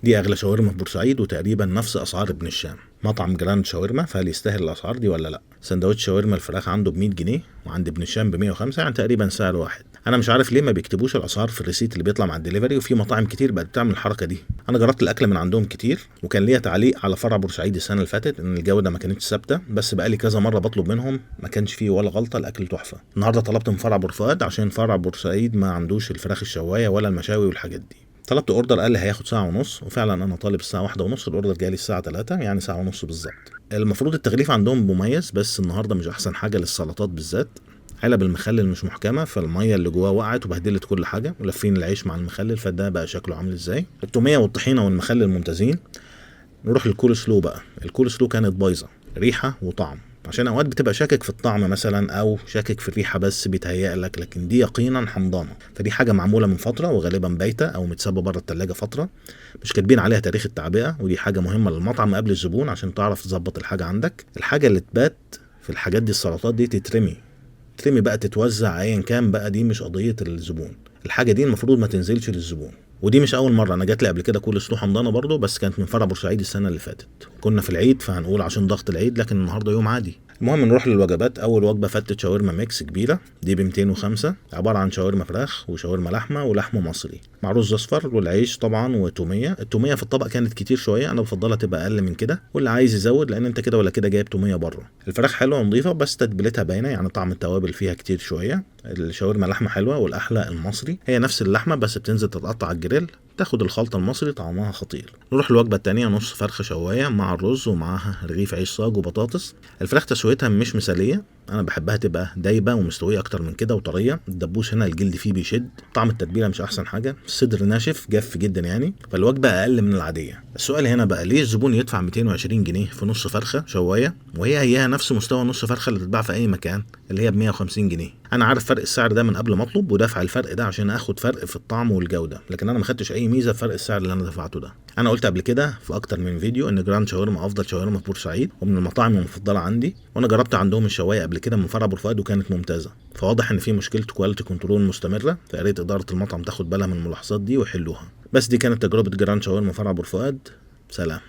دي اغلى شاورما في بورسعيد وتقريبا نفس اسعار ابن الشام. مطعم جراند شاورما، فهل يستاهل الاسعار دي ولا لا؟ سندوتش شاورما الفراخ عنده ب 100 جنيه وعند ابن الشام ب 105، يعني تقريبا سعر واحد. انا مش عارف ليه ما بيكتبوش الاسعار في ال receipt اللي بيطلع مع الدليفري، وفي مطاعم كتير بقت بتعمل الحركة دي. انا جربت الاكل من عندهم كتير، وكان ليا تعليق على فرع بورسعيد السنة اللي فاتت ان الجودة ما كانتش ثابته، بس بقالي كذا مرة بطلب منهم ما كانش فيه ولا غلطه، الاكل تحفة. النهارده طلبت من فرع بورفؤاد عشان فرع بورسعيد ما عندوش الفراخ الشوايه ولا المشاوي والحاجات دي. طلبت order قال لي هياخد ساعة ونص، وفعلا انا طالب الساعة 1:30، ال order جالي الساعة 3، يعني ساعة ونص بالظبط. المفروض التغليف عندهم مميز، بس النهارده مش احسن حاجة للسلطات بالذات. علب المخلل مش محكمه، فالميه اللي جواه وقعت وبهدلت كل حاجه، ولفين العيش مع المخلل فده بقى شكله عامل ازاي. التوميه والطحينه والمخلل ممتازين. نروح للكول سلو بقى. الكول سلو كانت بايظة ريحه وطعم، عشان اوقات بتبقى شاكك في الطعم مثلا او شاكك في الريحة بس بيتهيأ لك، لكن دي يقينا حمضانة. فدي حاجة معمولة من فترة وغالبا بايته او متسابه بره التلاجة فتره، مش كاتبين عليها تاريخ التعبئه، ودي حاجة مهمة للمطعم قبل الزبون عشان تعرف تظبط الحاجة عندك. الحاجة اللي تبات في الحاجات دي السلطات دي تترمي، تترمي بقى، تتوزع ايا كان بقى، دي مش قضية الزبون. الحاجة دي المفروض ما تنزلش للزبون. ودي مش اول مرة، انا جات لي قبل كده كول سلو حمضانة برضو، بس كانت من فرع بورسعيد السنة اللي فاتت، كنا في العيد فهنقول عشان ضغط العيد، لكن النهارده يوم عادي. المهم نروح للوجبات. اول وجبة فتة شاورما mix كبيره، دي ب 205، عبارة عن شاورما فراخ وشاورما لحمه ولحم مصري مع رز اصفر والعيش طبعا وتوميه. التوميه في الطبق كانت كتير شويه، انا بفضلها تبقى اقل من كده، واللي عايز يزود لان انت كده ولا كده جايب توميه بره. الفراخ حلوة ونظيفه بس تتبيلتها باينه، يعني طعم التوابل فيها كتير شوية. الشاورما لحمه حلوه، والاحلى المصري، هي نفس اللحمة بس بتنزل تتقطع على الجريل، تاخد الخلطة المصري طعمها خطير. نروح للوجبه التانية، نص فرخة شوايه مع الرز ومعاها رغيف عيش صاج وبطاطس. الفراخ تسويتها مش مثاليه، انا بحبها تبقى دايبه ومستويه اكتر من كده وطريه. الدبوس هنا الجلد فيه بيشد، طعم التتبيله مش احسن حاجة، الصدر ناشف جاف جدا يعني، فالوجبه اقل من العادية. السؤال هنا بقى، ليه الزبون يدفع 220 جنيه في نص فرخة شوايه وهي هيها نفس مستوى نص فرخة اللي بتتباع في اي مكان اللي هي ب 150 جنيه؟ انا عارف فرق السعر ده من قبل ما اطلب، ودافع الفرق ده عشان اخد فرق في الطعم والجودة، لكن انا ما خدتش اي ميزة في فرق السعر اللي انا دفعته ده. انا قلت قبل كده في اكتر من فيديو ان جراند شاورما افضل شاورما في بورسعيد ومن المطاعم المفضلة عندي، وانا جربت عندهم الشوايه قبل كده من فرع بورفؤاد وكانت ممتازة. فواضح ان في مشكلة quality control مستمرة، فيا ريت ادارة المطعم تاخد بالها من الملاحظات دي ويحلوها. بس دي كانت تجربه جراند شاورما فرع بورفؤاد. سلام.